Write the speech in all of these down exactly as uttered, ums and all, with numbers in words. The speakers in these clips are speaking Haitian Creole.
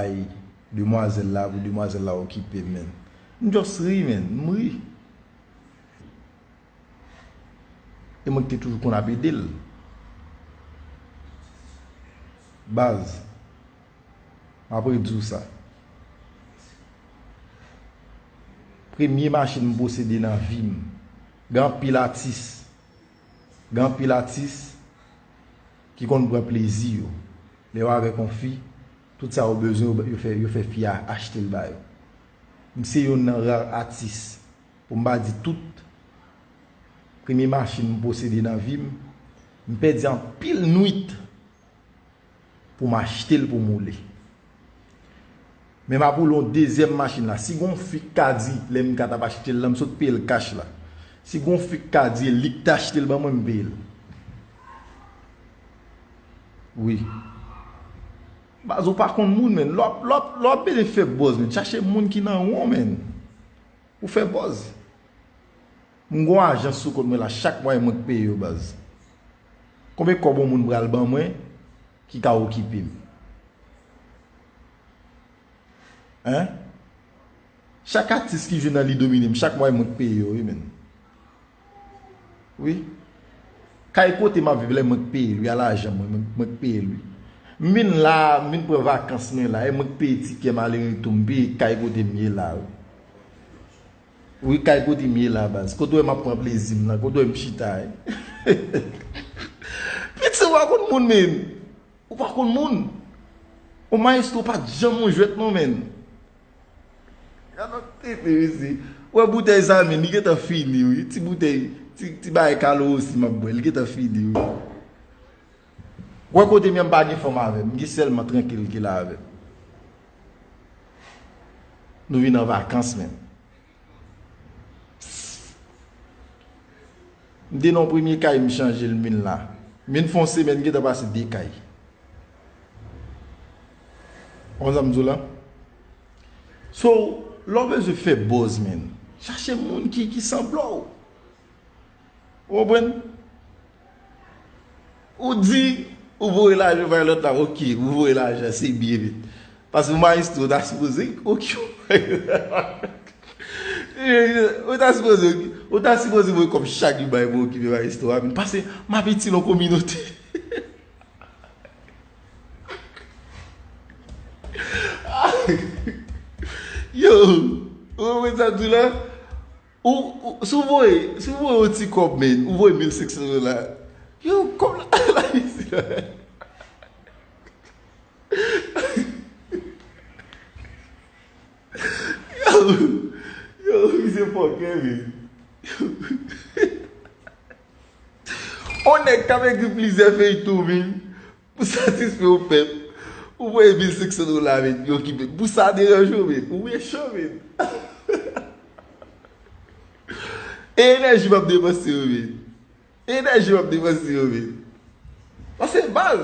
bay demwazèl la pou demwazèl la okipe m, menn. M just ri, menn. M ri. E mwen ki te toujou konn ap ede l. Baz, m ap redi w sa. Premye machin m posede nan vi m. Gen anpil atis. Gen anpil atis ki konn pran plezi yo. Lè yo avèk yon fi, tout sa yo bezwen, yo, yo fè, yo fè fi a achte l ba yo. M se youn nan ra atis, pou m pa di tout, premye machin m posede nan vi m, m pèdi anpil nwit pou m achte l pou m woule. Men m ap woule yon dezyèm machin la. Si gon fi k ka di, lè m ka t ap achte l la, m sot peye l kach la. Si gon fi k ka di e li k t achte l ban mwen, m peye l. Wi. Baz, ou pa konn moun, menn. Lè w ap, lè w ap, lè w ap bezwen fè buzz, menn, chache moun ki nan won, menn. Ou fè buzz. M gon ajans sou kont mwen la, chak mwa e mwen k peye yo, baz. Konbyen kòb yon moun pral ban mwen ki ka okipe m? Hein? Chak atis ki jwe nan Li Domine m, chak mwa e mwen k peye yo, wi, menn. Wi. Kay kote m ap viv la, e mwen k peye l, wi, a lajan mwen, mwen, mwen k peye l, wi. M vin la, m vin pran vakans mwen la, e mwen k peye tikè m ale retou, m peye kay kote m ye la, wi. Wi, kay kote m ye la, baz. Kote w wè m ap pran plezi m nan, kote w wè m chita, wi. Piti, ou pa konn moun, menn. Ou pa konn moun. Yon mayestwo pa t janm yon jwèt non, menn. Gad yon tete, mesye. Ou wè boutèy sa, menn, li gentan fini, wi. Ti boutèy, ti, ti bagay kalo osi m ap bwè, li gentan fini, wi. Ou wè kote m ye, m pa gen fanm avè m, m gen sèlman Trankil ki la avè m. Nou vin an vakans, menn. M te nan yon premye kay, m chanje l, m vin la. M vin fè yon semèn, m gentan pase de kay. Konn sa m di w la? So, lè w bezwen fè buzz, menn, chache moun ki, ki sanble w. Ou konprann? Ou di, ou voye lajan bay lòt la, ok, ou voye lajan, se byen, men. Paske mayestwo ta sipoze, ok, ou ta sipoze, ou ta sipoze voye kòb chak jou bay pou okipe mayestwo a, men. Paske m ap itil yon kominote. Yo, ou konprann sa m di w la? Ou, ou, si w voye, si w voye yon ti kòb, menn, ou voye mil senk san dola. Yo, kòb la, la isit la. Yo, yo, misye fòkè, menn. On nèg k ap ekri plizyè feyton, menn. Pou satisfè yon pèp, ou voye mil senk san dola, menn, yo okipe. Pou sa deranje w, menn, ou mecho, menn. E enèji m ap depanse yo, menn. E enèji m ap depanse yo, menn. Paske baz.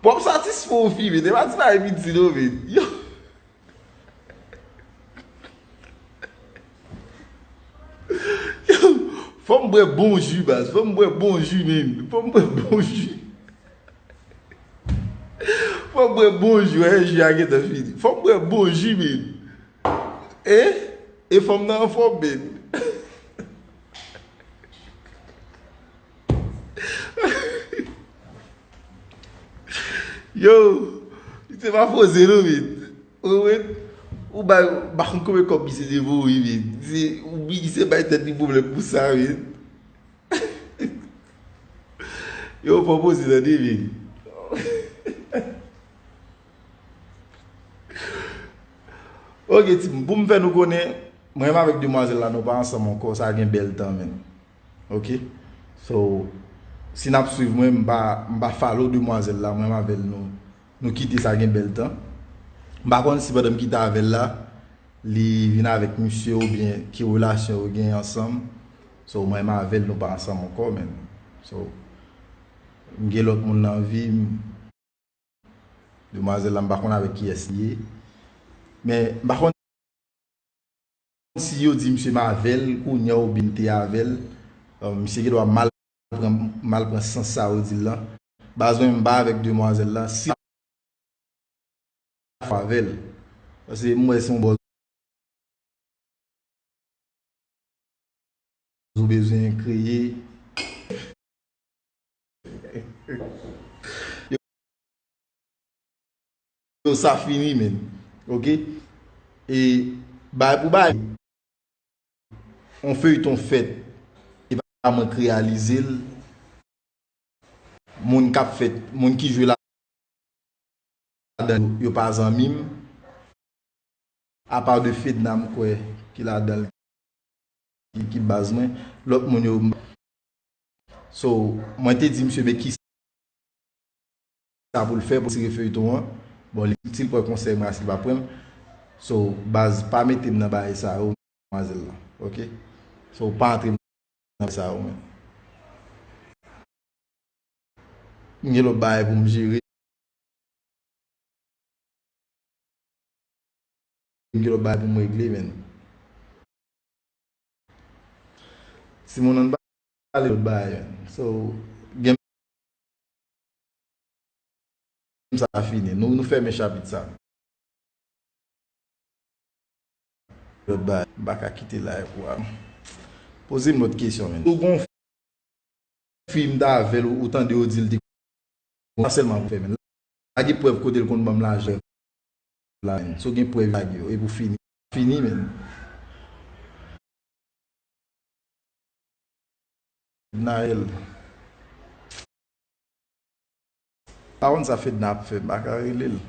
Pou ap satisfè yon fi, menn, e pa ti bagay piti non, menn. Yo. Yo, fò m bwè bon ji, baz. Fò m bwè bon ji, menn. Fò m bwè bon ji. Fò m bwè bon ji, wè, ji a gentan fini. Fò m bwè bon ji, menn. E? E fanm nan anfòm, menn. Yo, se pa poze non, menn. Ou konprann? Ou bay, ou pa konn konbyen kòb misye te voye, menn. Se, ou misye bay tèt li pwoblèm pou sa, menn. Yo, fò poze tande, menn. Ok, ti, pou m fè nou konnen, mwen menm avèk demwazèl la, nou pa ansanm ankò, sa gen bèl tan, menn. Ok? So, si n ap swiv mwen, m pa, m pa follow demwazèl la, mwen menm avè l, nou, nou kite sa gen bèl tan. M pa konn si pandan m kite avè l la, li vin avèk misye oubyen ki relasyon yo gen ansanm. So, mwen menm avè l, nou pa ansanm ankò, menn. So, m gen lòt moun nan vi m. Demwazèl la, m pa konn avèk kiyès li ye. Men, m pa konn si yo di misye m avè l kounye a oubyen m te avè l. Euh, misye gendwa mal pran, mal pran sans sa yo di l lan. Baz mwen, m pa avèk demwazèl la. Si avè l. Paske m wè se yon bòz ou bezwen kreye. Yo, sa fini, men. Ok? E bay pou bay. On feyton fèt, e pa mwen k reyalize l. Moun k ap fèt, moun ki jwe ladan yo, yo pa zanmi m. Apa de Fedna, m kwè, ki ladan l, ki, ki baz mwen. Lòt moun yo, m So, mwen te di misye, men kisa pou l fè pou l tire feyton an. Bon, li, si l pran konsèy mwen, si l pa pran l. So, baz, pa mete m nan bagay sa yo, manzèl la. Ok? So, pa antre m nan bagay sa yo, men. M gen lòt bagay pou m jere. M gen lòt bagay pou m regle, men. Timoun, ann pale lòt bagay, men. So, gen sa fini. Nou, nou fèmen chapit sa. Lòt bagay, m pa ka kite live ou a. Poze m lòt kesyon, men. Ou gon fi m t avè l, ou, ou tande yo di l te konn, sa sèlman pou fè, men. Lage prèv kote l konn ban m lajan la, men. Si w gen prèv, lage yo, e pou fini. Fini, men. Naël. Pa konn sa Fedna ap fè, m pa ka rele l.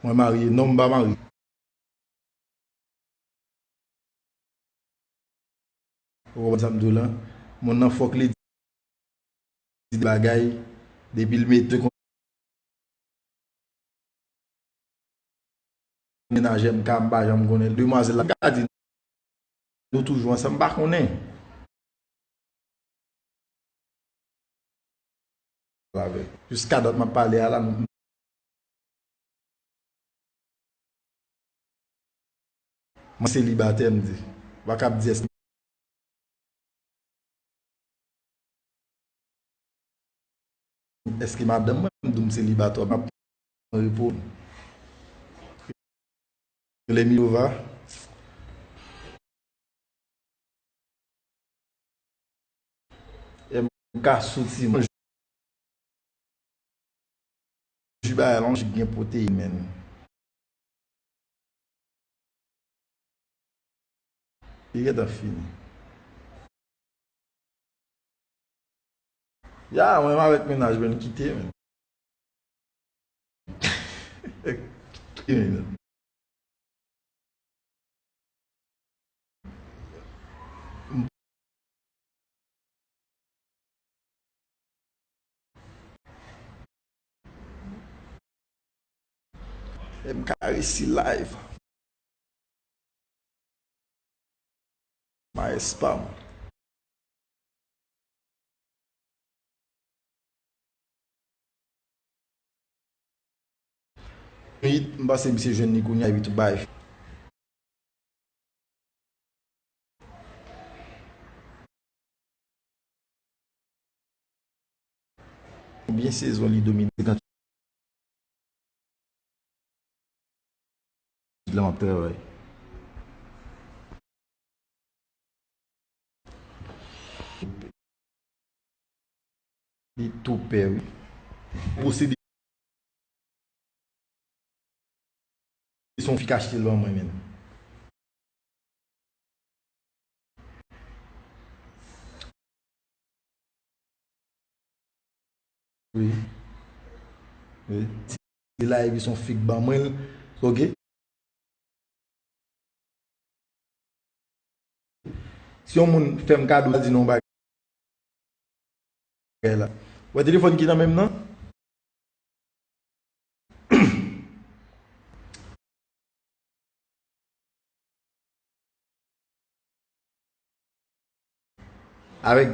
Mwen marye, non, m pa marye. Ou konprann sa m di w la? Moun nan fòk li di bagay, depi l mete kon menajè m ka, m pa janm konnen l. Demwazèl la, m ka di nou toujou ansanm, m pa konnen. Avèk. Jiska dat m ap pale a la, m Mwen selibatè, m di. Ou pa kab di èske èske madanm mwen, m di w m selibatè, m ap pran repo m. Rele Milova. E m ka soti mwen. Ji bagay la, yon ji ki gen pwoteyin, men. Li gentan fini. Ya, mwen avèk mennaj mwen kite, men. M ka resi live. Maes pa m. Wi, m panse misye jwenn li kounye a, epi tout bagay. Konbyen sezon li domine? Senkant la m ap travay. Li tou pè, wi. Posede se yon fi k achte l ban mwen, menm. Wi. Wi. Ti la epi se yon fi k ban mwen l. Ok. Si yon moun fè m kado, sa di non bagay la. Ou wè telefòn ki nan men m nan? Avèk,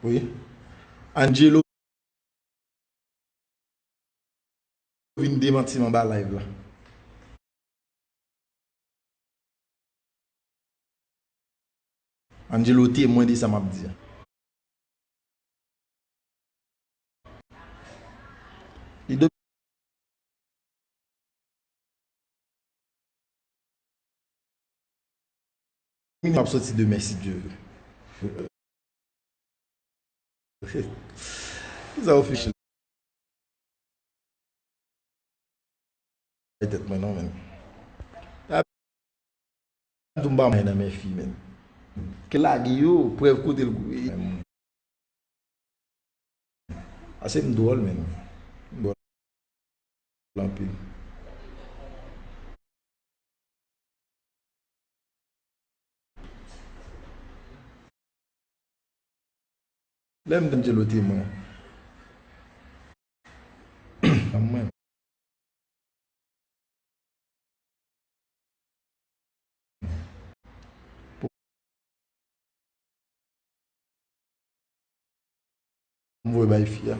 wi. Angelo vin demanti m anba live la. Angelo temwen de sa m ap di a. Li domine ap soti demen si Dye ve. Kisa ou fè? Bay tèt mwen non, men. Ap di m pa may nan men fi, men. Ke lage yo, prèv kote l gouye. Ase m dwòl, men. M dwòl anpil. Lè m tande Angelo temwen. Mwen. M voye bay fi a.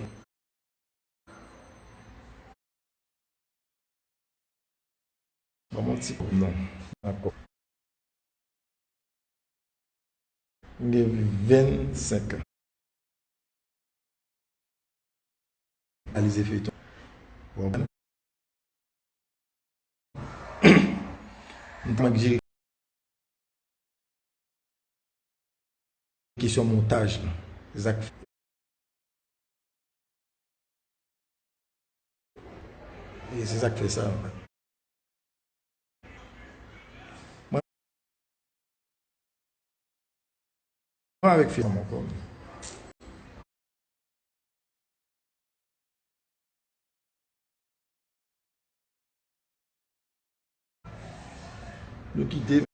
Ban m yon ti kòb non. Dakò. M gen vennsenk an. Analize feyton. Ou konprann? M t ap jere kesyon montaj lan. Se sa k fè. E se sa k fè sa. Mwen, mwen avèk fi a m ankò. Nou kite.